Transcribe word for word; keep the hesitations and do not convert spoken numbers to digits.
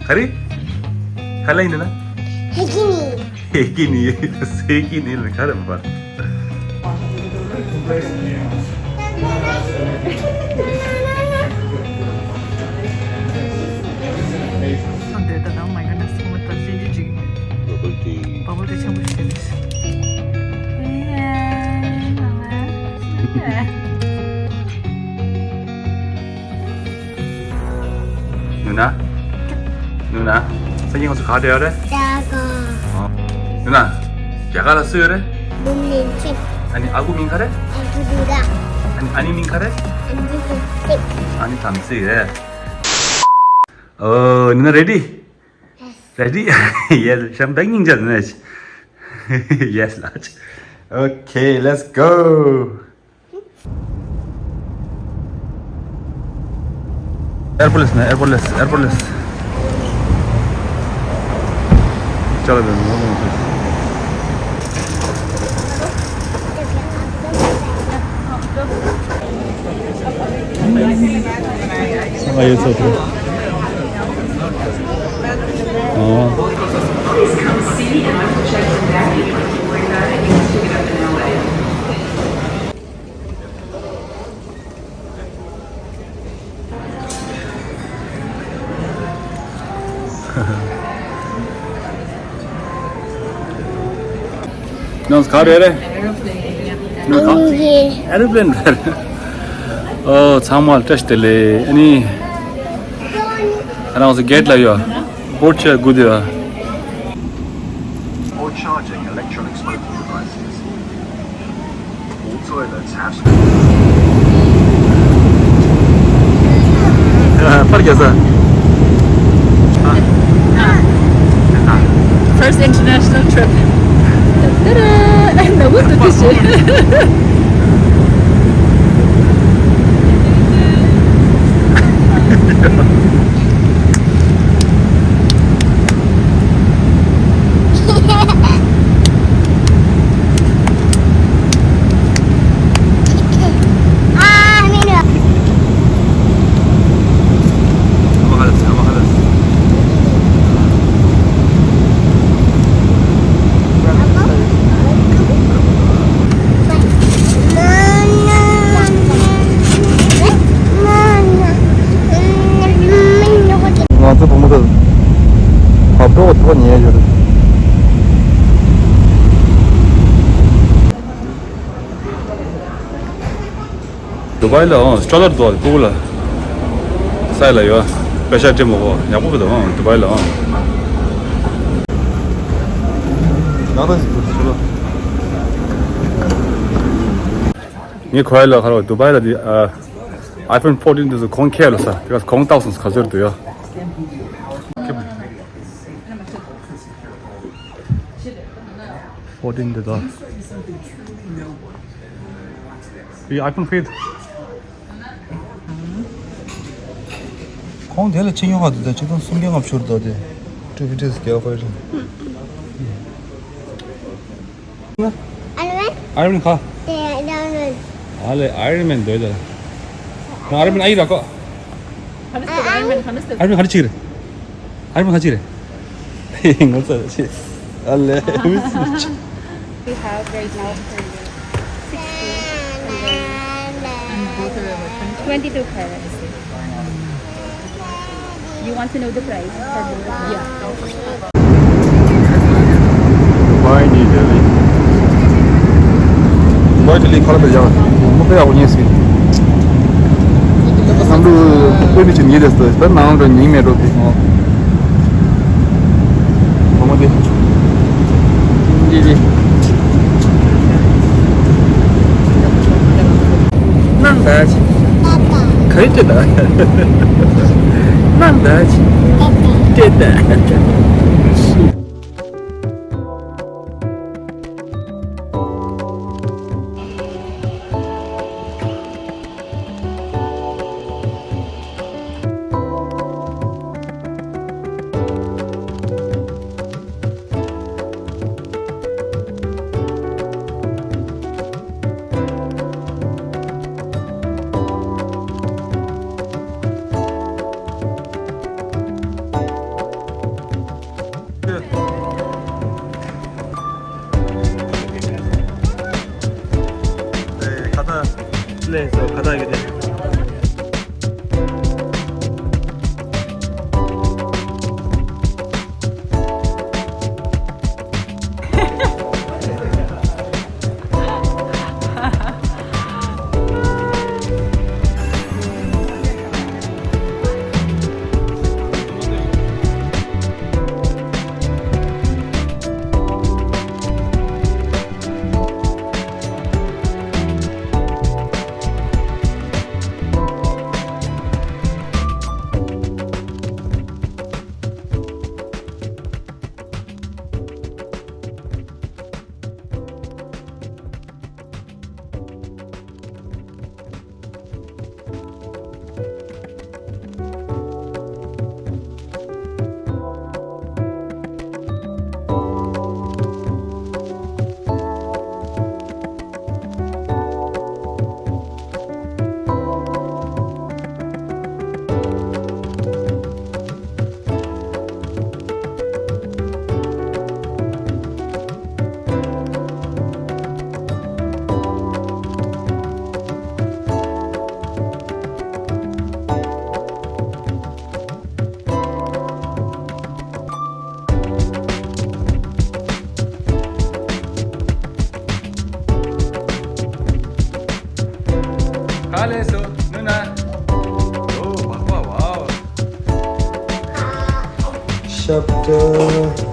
ག་རེ། ག་ལ་ཡིན་ན། ཧེ་ཀི་ནི། ཧེ་ཀི་ནི། ཧེ་ཀི་ནི་ལ་ག་རེ་མ་པ། འདི་ད་དང་མ་ཡོང་ན་སོང་བ་ད་ཅི་ཅི་ཅི། Bubble tea. Bubble tea ཆེན་པོ་ཞིག་རེད། ནུ་ན། ནུ་ན། སང་ཉིན་ང་ཚོ་ག་བསྡད་ཡོད་རེད། ཅ་ག་ཨོ། ནུ་ན། རྒྱ་གར་ལ་སུ་ཡོད་རེད། བུམ་ལིན་ཆིབ། ཨ་ནི་ཨ་ཁུ་མིང་ག་རེད། ཨ་ཁུ་དུ་ར། ཨ་ནི་ཨ་ནི་མིང་ག་རེད། ཨ་ནི་དམ་ཚིག་ཨ་ནི་དམ་ཚིག་རེད། ཨོ། ནུ་ན་ready? Ready? Yes. ཤམ་བེག་སྙིང་རྗེ་ནས། Yes, large. Okay, let's go. Airport less, airport less, airport less. चलो, चलो, चलो। 아, 예, 저, 저. 어. ནང་ག་རེ་རེད། ནང་ག་ཨེ་རོ་པི་ལེན་རེད། ཨོ་ཚང་མ་བཀྲ་ཤིས་བདེ་ལེགས། ཨ་ནི་ང་རང་ཚོ་གེ་ཊི་ལ་ཡོད། བོར་ཆེ་དགོས་དེ་ཡོད། Or charging electronic smoking devices. All toilets have. ཨ། པར་རྒྱག་ས། First international trip. ད་ད་ར། ཨ། ན་བུ་ཏུ་ཏི་ཤི། ང་ཚོ་བུ་མོ་དེ་བབ་ཏོག་ཐོག་ཉལ་ཡོད་རེད། དུ་བའི་ལ་ཨང་སྤྲོ་ལར་དུ་བ་ཀུ་ལ་སའི་ལ་ཡོད། པེ་ཤ་ཏྲེ་མོ་གོ་ཡག་པོ་བུ་དུ་ཨང་དུ་བའི་ལ་ཨང་། ང་ད་ཞིག་ཏུ་ཞུ་ལ། ངས་ཁོའི་ལ་ཁ་རོ་དུ་བའི་ལ་དེ་ཨ། iPhone fourteen དེ་ཚོ་གོང་ཁེལ་ལ་ས་དེ་ག་གོང་བཏགས་སོང་ས་ག་ཚོད་དུ་ཡོད། fourteen དེ་དག་ཨི་iPhone fifth ཁོང་དེ་ལ་ཕྱི་ཉོ་ག་དུ་ད་ཆིག་སྟོང་སུམ་བརྒྱ་ལྔ་བཅུ་རུ་དོ་དེ། Two fifty is the offer. Iron Man? Iron Man ཁ། དེ་Iron Man. ཨ་ལེ་Iron Man འདོད་ད། ང་Iron Man ཨ་ཡི་ར་ཀོ། Iron Man ག་རེ་ཆིག་རེད། Iron Man ག་རེ་ཆིག་རེད། ཨ་རི་མ་ཁ་ཅིག་རེད། ངོ་ཚ་ཆེ། ཨ་ལེ། We have right now for you sixteen and then twenty-two carats. You want to know the price for both? Yeah. Dubai New Delhi. Dubai Delhi ཁ་ལ་པེ་ཡང་མོ་པེ་ཡག་པོ་ཉེས་སི། ནམ་རུ་པེ་མི་ཆེ་ཉེ་རེད་ཟེར། ད་ནང་རུ་ཉིན་མེད་འགྲོ་དེ། ཨོ་མ་དེ། འདི་དེ། ནང་ད་ཅི། ག་རེ་སྤྲད་ད། ནང་ད་ཅི། སྤྲད་ད། Chapter